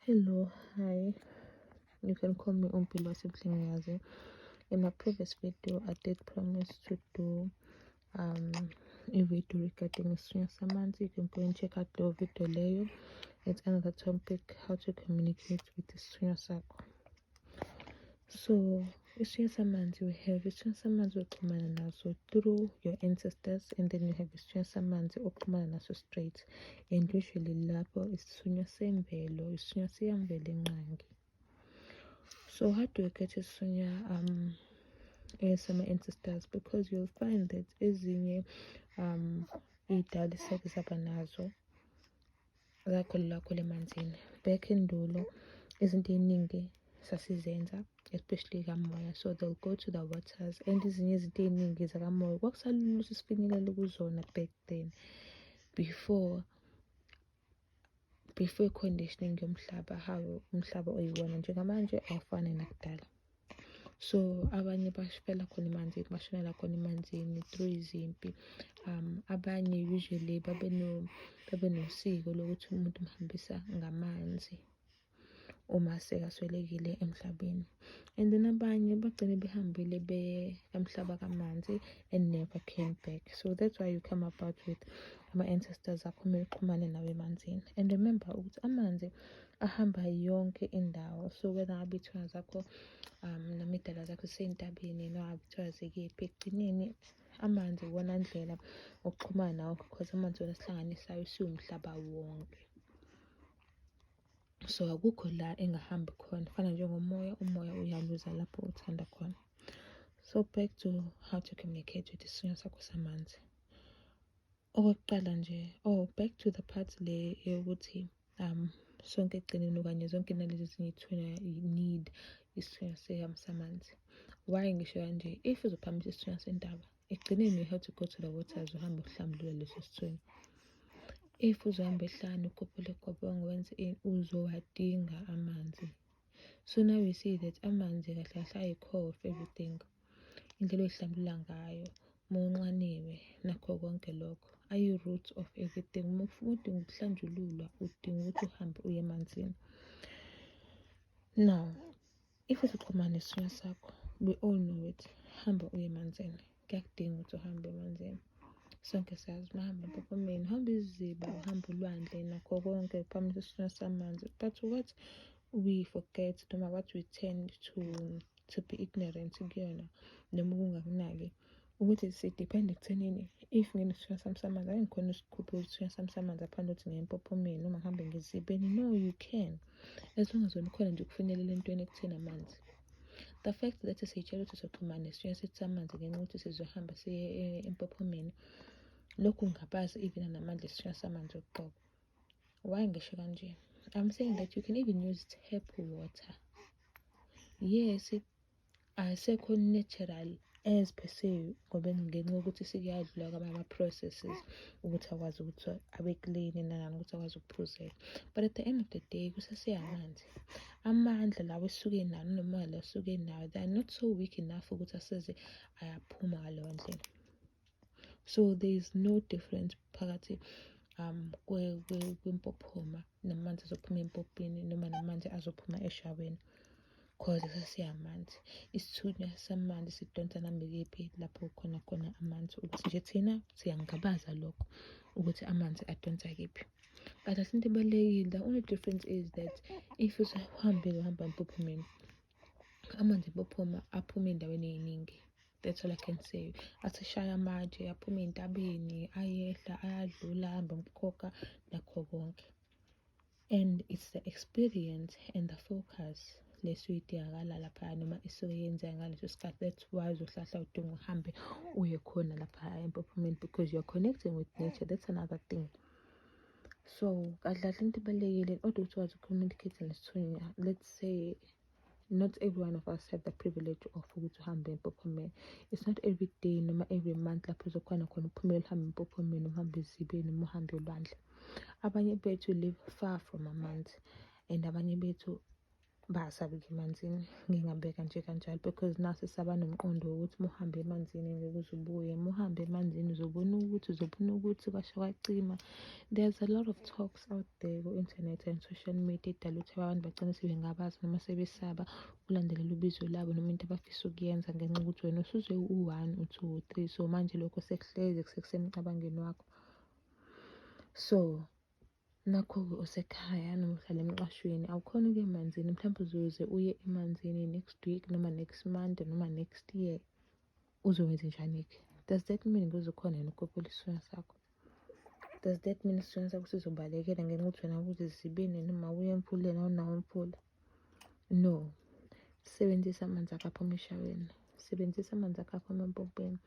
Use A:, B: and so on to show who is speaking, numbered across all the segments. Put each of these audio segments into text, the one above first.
A: Hello, hi. You can call me Umpilo Mhlengazi. In my previous video, I did promise to do a video regarding isithunywa samanzi. You can go and check out the video leyo. It's another topic, how to communicate with isithunywa sakho. So, isithunywa samanzi, we have isithunywa samanzi oxhumana naso through your ancestors, and then you have isithunywa samanzi oxhumana naso straight. And usually lapho isithunywa semvelo, isithunywa siyamvelinqangi. So how do you get isithunywa sama-ancestors? Because you'll find that ezinye iy'dali esake saba nazo zakholelwa kakhulu emanzini. Back endulo, izinto ey'ningi sasizenza, especially kamoya, so they'll go to the waters, and ezinye izinto ey'ningi zakamoya kwakusalula ukuthi sifinyelele kuzona back then, before i-conditioning yomhlaba, how umhlaba oyiwona njengamanje awufani nakudala. So abanye bafela khona emanzini, bashonela khona emanzini through izimpi. Abanye usually babe nosiko lokuthi umuntu umhambisa ngamanzi uma sekaswelekile emhlabeni. And then abanye bagcine behambile beye kamhlaba kamanzi and never came back. So that's why you come about with ama-ancestors akho, kumele uxhumane nawo emanzini. And remember ukuthi amanzi ahamba yonke indawo. So whether ngabe iy'thunywa zakho noma iy'dalwa zakho zisey'ntabeni noma ngabe kuthiwa zikephi, ekugcineni amanzi iwona ndlela okuxhumana nawo, because amanzi iwona asihlanganisayo siwumhlaba wonke. So akukho la engahambi khona, kufana njengomoya, umoya uyaluza lapho uthanda khona. So back to how to communicate with isithunywa sakho samanzi. Okokuqala nje, oh, back to the part le yokuthi sonke ekugcineni okanye zonke nalezi ezinye iy'thunywa need isithunywa samanzi. Why ngisho kanje? If uzophakamisa isithunywa sentaba, ekugcineni you have to go to the waters, uhambe uhlambulule leso sithunywa. If uzohamba ehlane, ukhuphule igobongo, wenze ini, uzowadinga amanzi. So now we see that amanzi kahle kahle ayi-core of everything. Indlela oy'hlambulula ngayo, uma unxaniwe, nakho konke lokho, ayi-root of everything. Uma udinga ukuhlanjululwa, udinga ukuthi uhambe uye emanzini. Now, if uzoxhumana nesithunywa sakho, we all know it, hamba uye emanzini. Kuyakudinga ukuthi uhambe emanzini. Sonke siyazi, uma uhamba empophomeni, uhamba iziba, uhamba ulwandle, nakho konke, uphakamisa isithunywa samanzi. But what we forget, noma what we tend to be ignorant kuyona, noma ukungakunaki, ukuthi si-depend-e ekuthenini if nginesithunywa sami samanzi, ake ngikhone ukusikhupha isithunywa sami samanzi ngaphandle kokuthi ngiye empophomeni noma ngihambe ngezibeni. No, you can. As long as wena ukhona nje ukufinyelela entweni ekutheni amanzi. The fact that siy'tshela ukuthi soxhumana nesithunywa sethu samanzi ngenxa yokuthi sizohamba siye empophomeni, lokhu kungabazi even namandla esithunywa samanzi uqobo. Why ngisho kanje? I'm saying that you can even use tap water. Yes, ayisekho natural as per se, ngoba ngenxa yokuthi sekuyadlula kwamanye ama-processes ukuthi akwazi ukuthi abe clean nanani, ukuthi akwazi ukuphuzeka. But at the end of the day, kusaseyamanzi. Amandla lawa esisuke nawo nomoya la esisuke nawo, they are not so weak enough ukuthi aseze ayaphuma ngaleyo ndlela. So there is no difference phakathi kwempophoma namanzi azophuma empompini noma namanzi azophuma eshaweni, 'cause kusaseyamanzi. Isithunywa samanzi sidonsa noma ikephi lapho khona khona amanzi, ukuthi nje thina siyangabaza lokho ukuthi amanzi adonsa kephi. Kahle kahle into ebalulekile, the only difference is that if usuhambile uhamba empophomeni, amanzi empophoma aphuma ey'ndaweni ey'ningi. That's all I can say. Aseshaya amatshe, aphuma ey'ntabeni, ayehla, ayadlula, ahambe umkhokha, nakho konke. And it's the experience and the focus lesuke idingakala laphaya noma esuke yenzeka ngaleso sikhathi. That's why uzohlala udinga uhambe uye khona laphaya empophomeni, because you're connecting with nature. That's another thing. So kahle kahle into ebalulekile in order ukuthi ukwazi uku-communicate nesithunywa, let's say not every one of us have the privilege of ukuthi uhambe empophomeni. It's not every day noma every month lapho uzokhona khona ukuphumelela uhambe empophomeni, uhambe ezibeni noma uhambe olwandle. Abanye bethu live far from amanzi and abanye bethu Bayasaba ukuya emanzini, ngingabeka nje kanjalo, because nasi saba nomqondo wokuthi uma uhambe emanzini ngeke uze ubuye. Uma uhambe emanzini uzobona ukuthi, uzobona ukuthi kwasha kwacima. There's a lot of talks out there ku-internet and social media edala ukuthi abantu bagcine sebengabazi noma sebesaba ukulandelela ubizo labo noma into abafisa ukuyenza, ngenxa yokuthi wena usuzwe u-one, u-two, u-three. So manje lokho sekuhlezi sekusemcabangweni wakho. So nakho-ke usekhaya noma uhlala emqashweni, awukhoni ukuya emanzini. Mhlawumbe uzoze uye emanzini next week noma next month noma next year. Uzokwenza njani-ke? Does that mean kuzokhona yena ukukopela isithunywa sakho? Does that mean isithunywa sakho sizobalekela ngenxa yokuthi wena uze ezibini noma uye emfuleni, awunawo umfula? No, sebenzisa amanzi akho aphuma eshaweni, sebenzisa amanzi akho aphuma empompeni.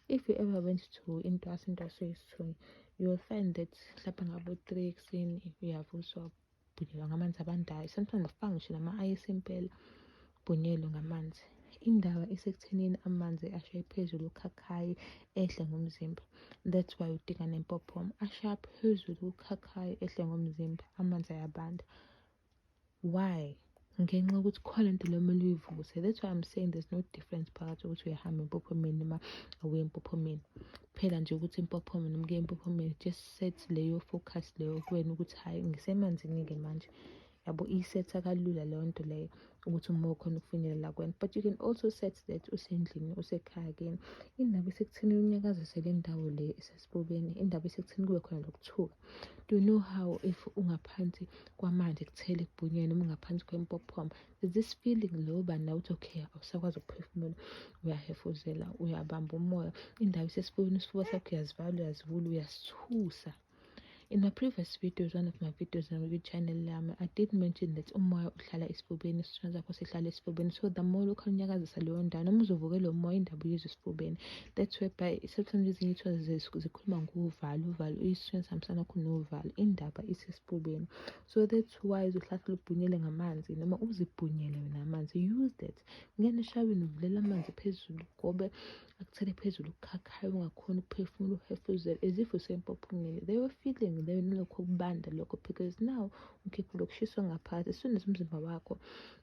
A: If you ever went to intwaso, intwaso yesithunywa, you will find that mhlawumbe ngabo-3 ekuseni uyavuswa, ubhunyelwa ngamanzi abandayo. Sometimes bafaka ngisho nama-ayisi impela, ubhunyelwe ngamanzi. Indaba isekuthenini amanzi ashaye phezulu ukhakhayi, ehle ngomzimba. That's why udinga nempophoma. Ashaya phezulu ukhakhayi, ehle ngomzimba, amanzi ayabanda. Why? Ngenxa yokuthi khona into le kumele uyivuse. That's why I'm saying there's no difference phakathi ukuthi uyahamba empophomeni noma awuye empophomeni. Kuphela nje ukuthi impophoma noma kuye empophomeni just set leyo focus leyo kuwena ukuthi hhayi, ngisemanzini-ke manje, yabo. Isetha kalula leyo nto leyo ukuthi uma ukhona ukufinyelela kuwena. But you can also set that usendlini, usekhaya kini. Indaba isekutheni unyakazise le ndawo le esesifubeni. Indaba isekutheni kube khona lokuthuka. Do you know how if ungaphansi kwamanzi kuthele ekubhunyeni, noma ungaphansi kwempophoma, there's this feeling lo uba nawe ukuthi okay, awusakwazi ukuphefumula, uyahefuzela, uyabamba umoya. Indawo isesifubeni, isifuba sakho uyazivala, uyazivula, uyasithusa. In my previous videos, one of my videos on my channel lami, I did mention that umoya uhlala esifubeni, isithunywa sakho sihlala esifubeni. So the more lokhu unyakazisa leyo ndawo noma uzovuke moya, indaba uyizwe esifubeni. That's whereby sometimes ezinye iy'thunywa zikhuluma ngovalo, uvalo, isithunywa sihambisana khona novalo. Indaba isesifubeni. So that's why uzohlahla ubhunyele ngamanzi noma uzibhunyele wena amanzi. Use that. Ngena eshaweni, uvulela amanzi phezulu, gobe akuthele phezulu ukukhakhayo, ungakhoni ukuphefumula, uhefuzele as if usempophomeni. Leyo feeling leyo nalokho kubanda lokho, because now ukhipha lokushiswa ngaphakathi. As soon as umzimba wakho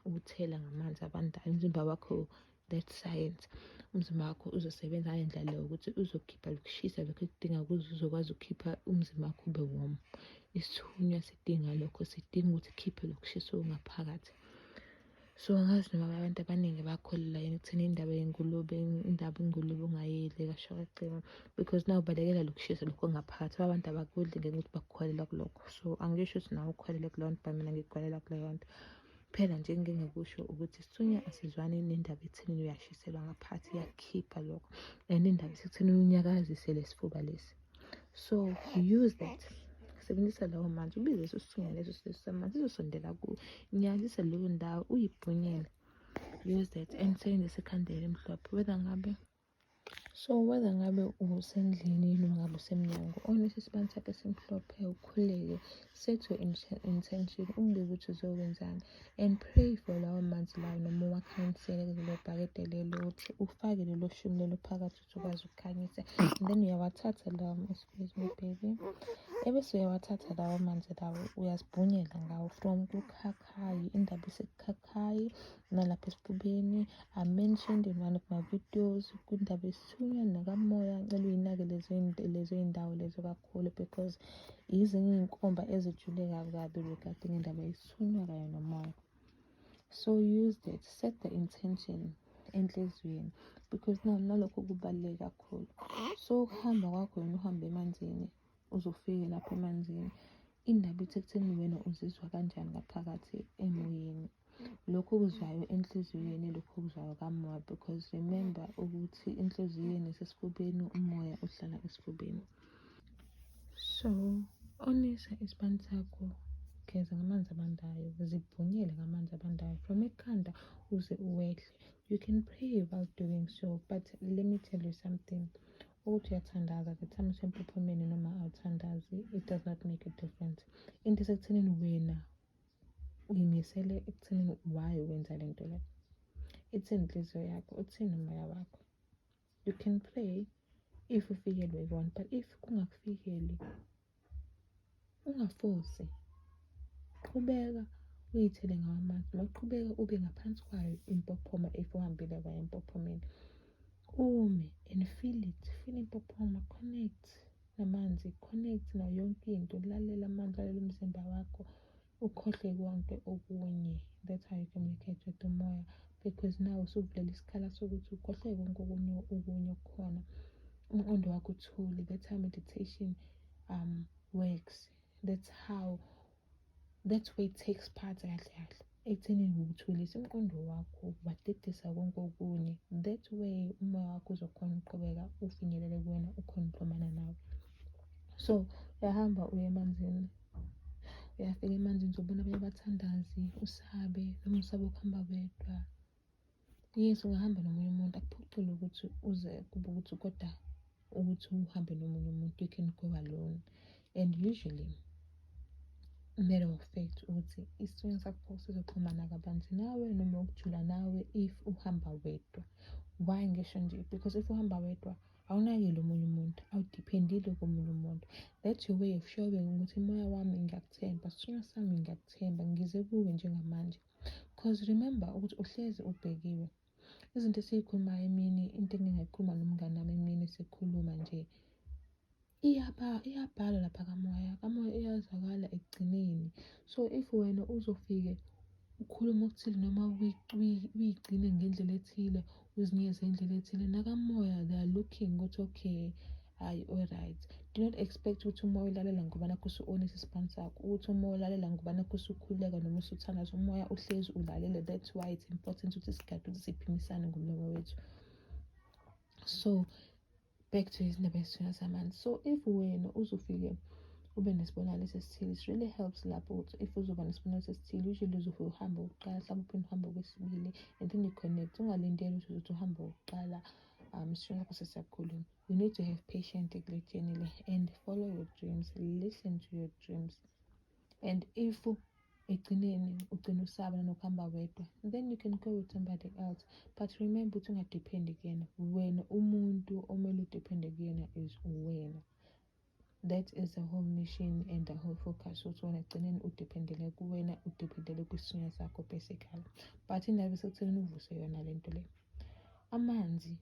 A: uwuthela ngamanzi abandayo, umzimba wakho, that science, umzimba wakho uzosebenza ngale ndlela leyo ukuthi uzokhipha lokushisa lokho ekudinga ukuze uzokwazi ukukhipha umzimba wakho ube warm. Isithunywa sidinga lokho, sidinga ukuthi khiphe lokushisa okungaphakathi. So angazi noma abantu abaningi bakholelwa yini ekutheni indaba yengulube, indaba ingulube ungayidli kasho kacima, because now ubalekela lokushisa lokho okungaphakathi. Abantu abakudli ngenxa yokuthi bakukholelwa kulokho. So angisho ukuthi nawe ukholelwe kuleyo nto, but mina ngikholelwa kuleyo nto. Phela nje engike ngikusho ukuthi isithunywa asizwani nendaba ekuthenini uyashiselwa ngaphakathi, iyakukhipha lokho, and indaba isekutheni unyakazise lesifuba lesi. So use that, sebenzisa lawo manzi, ubize leso sithunywa leso samanzi sizosondela kuwe, nyakazisa leyo ndawo, uyibhunyele. Use that and sebenzisa ikhandlela elimhlophe, whether ngabe usendlini noma ngabe usemnyango, onisa isibani sakho esimhlophe, ukhuleke, set your intention, umbike ukuthi uzokwenzani and pray for lawo manzi lawo noma uwakhanyisele kulelo bhakede lelo, ukuthi ufake lelo shumi lelo phakathi ukuthi ukwazi ukukhanyisa. And then uyawathatha lawo, excuse me baby, ebese uyawathatha lawo manzi lawo, uyazibhunyela ngawo from kukhakhayi. Indaba isekukhakhayi nalapha esifubeni. I mentioned in one of my videos kwindaba yesithunywa nakamoya. Ngicela uyinake lezo y'ndawo lezo kakhulu, because ezinye iy'nkomba ezijule kabi kabi regarding indaba yesithunywa kanye nomoya. So use that, set the intention enhliziyweni, because nalokho kubaluleke kakhulu. So ukuhamba kwakho wena uhambe emanzini, uzofike lapho emanzini, indaba ithi ekutheni wena uzizwa kanjani ngaphakathi emoyeni, lokhu okuzwayo enhliziyweni, lokhu okuzwayo kamoya, because remember ukuthi enhliziyweni isesifubeni, umoya uhlala esifubeni. So onisa isibani sakho, geza ngamanzi abandayo, zibhunyele ngamanzi abandayo from ekhanda uze uwehle. You can pray while doing so, but let me tell you something, ukuthi uyathandaza the time usempophomeni noma awuthandazi, it does not make a difference. Into isekuthenini wena uyimisele ekuthenini why wenza le nto le, ithini inhliziyo yakho, uthini umoya wakho. You can pray if ufikelwe ikona, but if kungakufikeli, ungafosi, qhubeka. Uyithele ngawo amanzi. Mawuqhubeka ube ngaphansi kwayo impophoma if uhambile waya empophomeni. Ume and feel it, feel impophoma, connect namanzi, connect nayo yonke into. Lalela amanzi, lalela umzimba wakho, ukhohlwe konke okunye. That's how you communicate with umoya, because now usuvulela isikhala sokuthi ukhohlwe konke okunye okukhona, umqondo wakho uthule. That's how meditation works. That's where it takes part kahle kahle ekuthenini ukuthulisa umqondo wakho, wadedisa konke okunye. That way umoya wakho uzokhona ukuqhubeka ufinyelele kuwena, ukhona ukuxhumana nawe. So uyahamba uye emanzini, uyafika emanzini, uzobona abanye abathandazi, usabe noma usabe ukuhamba wedwa. Yes, ungahamba nomunye umuntu, akuphoqile ukuthi uze kube ukuthi kodwa ukuthi uhambe nomunye umuntu. You can go alone, and usually, matter of fact, ukuthi isithunywa sakho sizoxhumana kabanzi nawe noma ukujula nawe if uhamba wedwa. Why ngisho nje? Because if uhamba wedwa, awunakile omunye umuntu, awudependile komunye umuntu. That's your way of showing ukuthi moya wami ngiyakuthemba, sithunywa sami ngiyakuthemba, ngize kuwe njengamanje. Because remember ukuthi uhlezi ubhekiwe. Izinto esiyikhulumayo emini, into engingayikhuluma nomngane wami emini sikhuluma nje, iyabhalwa lapha kamoya, kamoya iyazwakala ekugcineni. So if wena uzofike ukhulume okuthile noma uyigcine ngendlela ethile, uzinikeze ngendlela ethile, nakamoya they are looking ukuthi okay, hhayi, alright. Do not expect ukuthi umoya ulalela ngoba nakhu usu-onisa isibani sakho, ukuthi umoya ulalela ngoba nakhu usukhululeka noma usuthandaza. Umoya uhlezi ulalele. That's why it's important ukuthi sigade ukuthi siphimisane ngomlomo wethu. So back to izindaba yesithunywa samanzi. So if wena uzofike ube nesibonakaliso esithile, it really helps lapho ukuthi if uzoba nesibonakaliso esithile, usually uzofike uhambe okokuqala, mhlawumbe uphinde uhambe okwesibili, and then you connect. Ungalindeli ukuthi uzothi uhambe okokuqala, isithunywa sakho sesiyakhuluma. You need to have patience kule journey le and follow your dreams, listen to your dreams. And if ekugcineni ugcina usaba nanokuhamba wedwa, then you can go with somebody else, but remember ukuthi ungadephendi kuyena. Wena umuntu omele udepende kuyena is wena. That is the whole mission and the whole focus, ukuthi wena ekugcineni udependele kuwena, udependele kwisithunywa sakho basically. But indaba isekuthenini uvuse yona lento le, amanzi,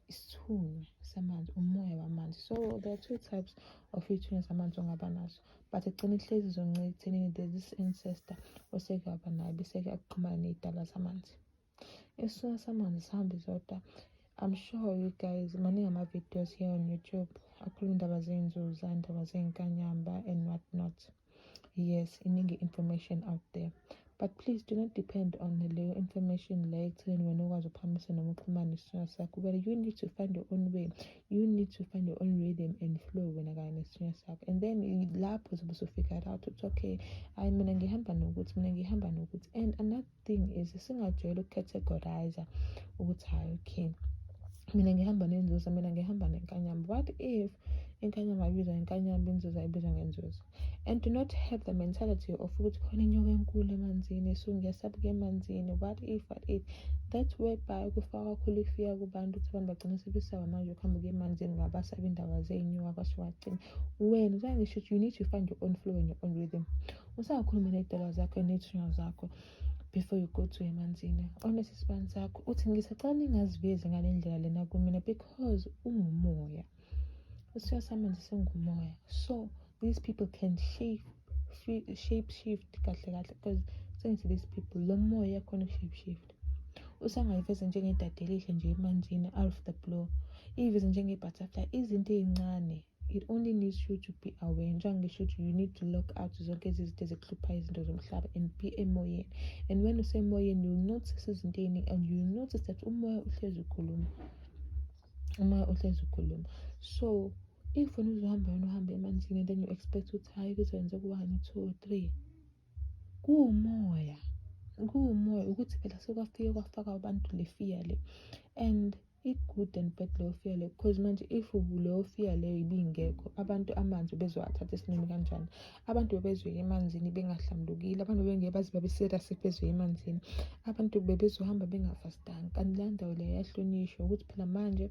A: isithunywa samanzi, umoya wamanzi. So there are two types of iy'thunywa zamanzi ongaba nazo, but ekugcineni hlezi zizoncika ekuthenini there's this ancestor oseke waba nayo bese-ke akuxhumana ney'dalwa zamanzi. Isithunywa samanzi sihambe zodwa. I'm sure you guys, maningi ama-videos here on YouTube akhuluma indaba zey'nzuza, indaba zey'nkanyamba and what not. Yes, iningi information out there, but please do not depend on leyo information leyo ekuthenini wena ukwazi ukuphakamisa noma uxhumane nesithunywa sakho. But you need to find your own way, you need to find your own rhythm and flow wena kanye nesithunywa sakho, and then lapho uzobe usufigure out ukuthi okay, hayi, mina ngihamba nokuthi, mina ngihamba nokuthi. And another thing is singajwayele ukucategorize ukuthi hhayi, okay, mina ngihamba nenzuza, mina ngihamba nenkanyamba. What if inkanyamba ibizwa ngenkanyamba, inzuza ibizwa ngenzuza? And do not have the mentality of ukuthi khona inyoka enkulu emanzini, so ngiyasaba ukuya emanzini. What if, what if? That's whereby kufaka kakhulu i-fear kubantu, ukuthi abantu bagcina sebesaba manje ukuhamba ukuya emanzini ngoba basaba indaba zey'nyoka. Kwasho kwagcina wena njengoba ngisho ukuthi you need to find your own flow and your own rhythm. Usakhuluma ney'dalwa zakho ney'thunywa zakho before you go to emanzini, onesi isibani sakho, uthi ngisacela ningazivezi ngale ndlela lena kumina, because ungumoya, isithunywa samanzi singumoya. So these people can shape shift kahle kahle, because sengithi these people, lo moya yakhona shape shift, usangayiveza njengedade elihle nje emanzini out of the blue, iyiveze njenge-butterfly, izinto ey'ncane. It only needs you to be aware. Njengoba ngisho ukuthi you need to lock out zonke izinto ezikuhluphayo, izinto zomhlaba, and be emoyeni. And when usemoyeni, you'll notice izinto ey'ningi and you'll notice that umoya uhlezi ukhuluma, umoya uhlezi ukhuluma. So if wena uzohamba, wena uhambe emanzini and then you expect ukuthi hhayi, kuzokwenzeka u-one, two, three, kuwumoya, kuwumoya, ukuthi phela sekwafike kwafaka abantu le fear le. And i-good and bad leyo fear leyo, because manje if leyo fear leyo ibingekho, abantu amanzi bezowathatha esinoma kanjani. Abantu bebezoya emanzini bengahlambulukile, abantu bebengeke baze babe serious if bezoya emanzini, abantu bebezohamba bengafastanga. Kanti leya ndawo leyo yahlonishwa, ukuthi phela manje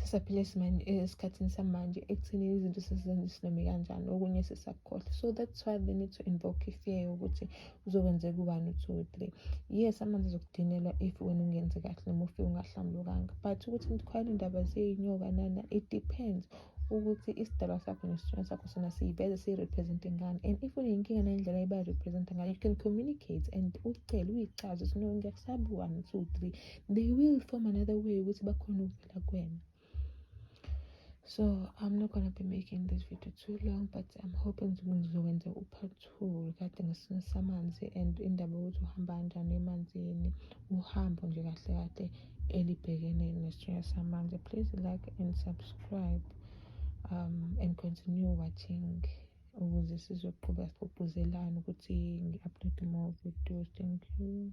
A: Sisaphila esikhathini samanje ekuthenini izinto sesizenza noma kanjani, okunye sesakukhohlwa. So that's why they need to invoke i-fear yokuthi kuzokwenzeka u-one, u-two, three. Yes, amanzi azokudinelwa if wena ungenzi kahle noma ufike ungahlambulukanga, but ukuthi khona iy'ndaba zey'nyoka nana, it depends ukuthi isidalwa sakho nesithunywa sakho sona siyiveze siyi-represent-e ngani. And if uney'nkinga nendlela eba-represent-a ngayo, you can communicate and ucele, uyichaze ukuthi, "No, ngiyakusaba u-one, two, three." They will form another way ukuthi bakhone ukuvela kuwena. So I'm not gonna be making this video too long, but I'm hoping ngizokwenza u-part two regarding isimo samanzi and indaba yokuthi uhamba kanjani emanzini, uhambo nje kahle kahle elibhekene nesithunywa samanzi. Please like and subscribe and continue watching ukuze sizoqhubeka sigqugquzelane ukuthi ngi-upload more videos. Thank you.